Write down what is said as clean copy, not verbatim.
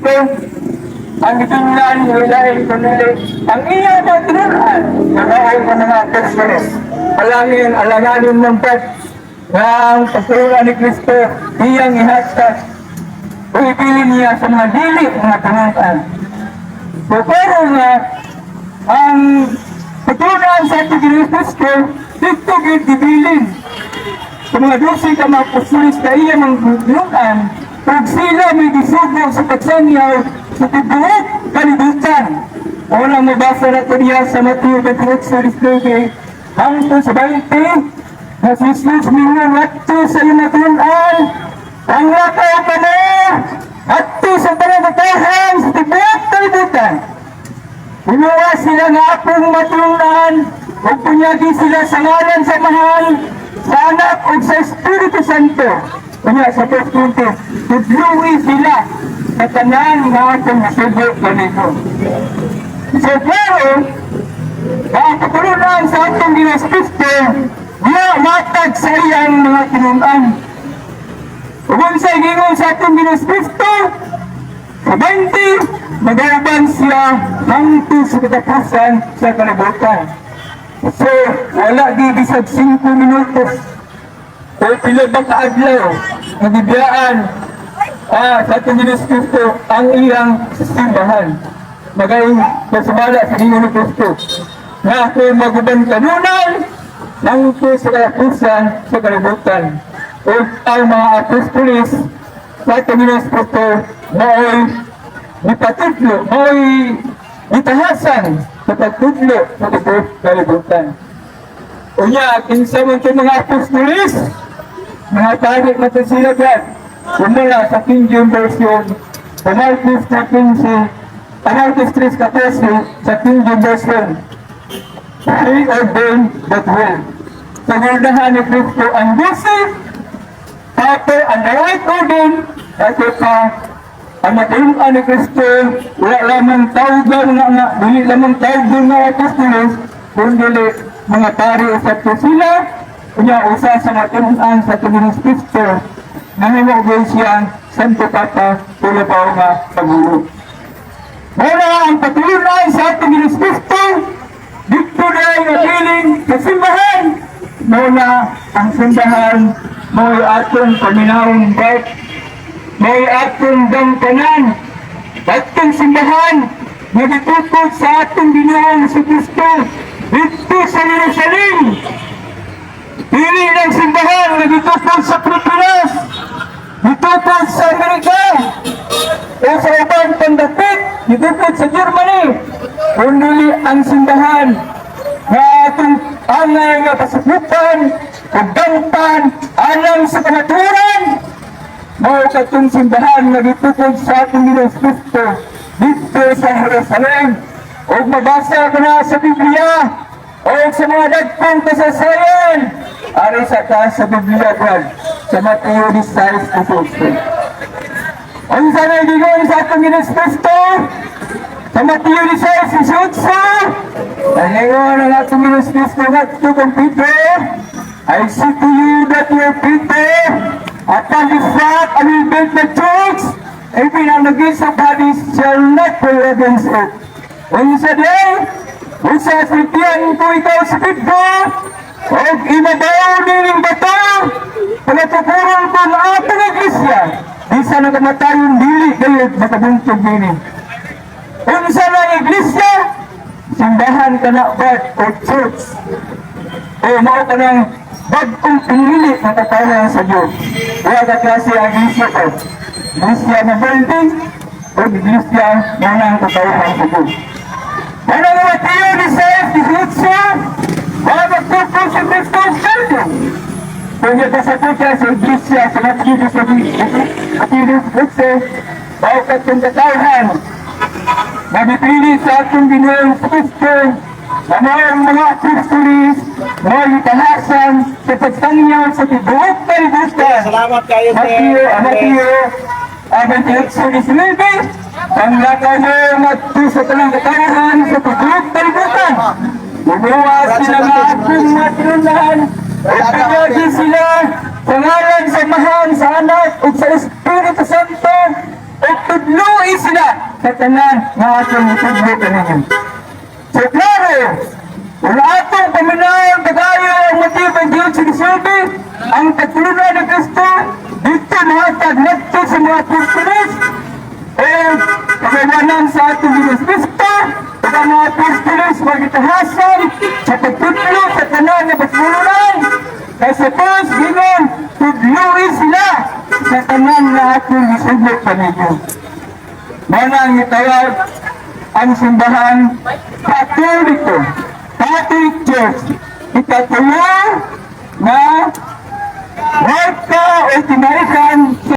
Kristo ang gitingnan lain kundi ang iya mga tinunan nga mao ang mga apostoles. Alangin, alanganin ng pet nga ang pagtulunan ni Kristo iyang ihatag o ibilin niya sa mga dili mga tinunan. So pero nga ang pagtulunan sa atong Ginoong Kristo dito gid gibilin sa mga 12 ka mga apostoles na iya mga tinunan ug sila may gisugo sa pagsangyaw sa tibuok kalibutan. Unang mabasa nato niya sa Mateo 28:19 hangtod sa 20 na si Jesus mingon ngadto sa iyang tinunan, "Ang lakaw kamo adto sa tanang katawhan sa tibuok kalibutan. Himoa sila nga akong matinunan ug bunyagi sila sa ngalan sa Amahan, sa Anak ug sa Espiritu Santo." Unya sa verse 20, "Tudloi sila sa tanan nga akong nasugo kanino." So pero, ang katulunan sa atong Ginoong Kristo, niya matag sa iyang mga tinunan. Ug unsay gingon sa atong Ginoong Kristo, sa 20, mag-uban siya hangtod sa katapusan sa kalibutan. So, wala di bisag 5 minutos o pila ba kaadlaw nga gibiyaan sa atong Ginoong Kristo ang iyang simbahan. Magayon kasumala sa Ginoong Kristo nga ako maguban kanunay hangtod sa katapusan sa kalibutan. Ug ang mga apostoles sa atong Ginoong Kristo maoy gipatudlo, maoy gitahasan sa pagtudlo sa tibuok kalibutan. Unya, kinsa man kay mga apostoles, mga pari man to sila dyan. Kumula sa King James Version, sa Marcos na 15, sa Marcos 3.14 sa King James Version, "He ordained the 12." Sa guldahan ni Cristo ang 12, Pater and the right ordained, at pa ang matulungan ni Kristo, wala lamang tawgan nga, dili lamang tawgan nga apostoles, kundi mga pari usab to sila, unya usa sa matulungan sa Ginoong Kristo, nahimo gyud siyang Santo Papa tulabaw nga Pangulo. Muna ang patulunan sa atong Ginoong Kristo, dito na ay nabiling sa simbahan. Muna ang simbahan, mo'y atong paminawon ba? Mo'y atong dangkanan. Atong simbahan, nga gitukod sa atong Ginoong si Kristo, dito sa Jerusalem. Dili ng simbahan nga gitukod sa Pilipinas, gitukod sa Amerika, o sa ubang pandapit, gitukod sa Germany, kundi ang simbahan nga atong angay nga pasukutan ug dangpan alang sa kamatuoran mao katong simbahan nga gitukod sa atong Ginoong Kristo dito sa Jerusalem. Ug mabasa ka na sa Biblia o sa mga dagkong kasaysayan ari sa ka sa Biblia brad sa Mateo 16:18. Unsa na gigon sa atong Ginoong Kristo sa Mateo 16:18? Nahingon ang atong Ginoong Kristo ngadto kang Pedro, "I say to you that you are Peter. Upon this rock I will build my church. Even ang gates of Hades shall not prevail against it." Unsa day? Usa sultian ko ikaw si Pedro, og imabaw nining bato, pagatukuron ko ang atong iglesia. Bisan ang kamatayon dili gayud makabungtog nini. Unsa lang iglesia? Simbahan ka na ba o church? O mao ka ng bagong pinili ng katawhan sa Diyos. Wala ka klase ang iglesia ko. Iglesia na building o iglesia nga ng katawhan sa Diyos. Ano nga Mateo 16:18, wala magtupol sa Kristo building. Kung ito sa puta sa iglesia sa Mateo 18, mao katong katawhan na gipili sa atong Ginoong Kristo na mga mga apostoles na itahasan sa pagtangyaw sa tibuok kalibutan. Salamat kayo, sir. Mateo, Mateo, 28:19, ang lakaw ngadto sa tanang katawhan sa tibuok kalibutan. Gumawa sila nga akong matinunan, at pinyagi sila sa ngalan sa Amahan, sa Anak, ug sa Espiritu Santo, ug tudloi. sila sa tanan nga atong itudlo kaninyo. So klaro, kung atong paminawon kagayo ang Mateo 28:19, ang pagtulungan ni Kristo, dito mahatag ngadto sa mga apostoles, eh, kagawanan sa atong Diyos Kristo, ug ang mga apostoles magitahasan sa pagtudlo sa tanan nga pagtulunan. Kay sa Diyos, ginon, tudloi sila sa tanan nga atong gisudlo kaninyo. Mao na ang gitawag ang simbahan Katoliko, Catholic Church. Ikatulo na marka o tinarikan sa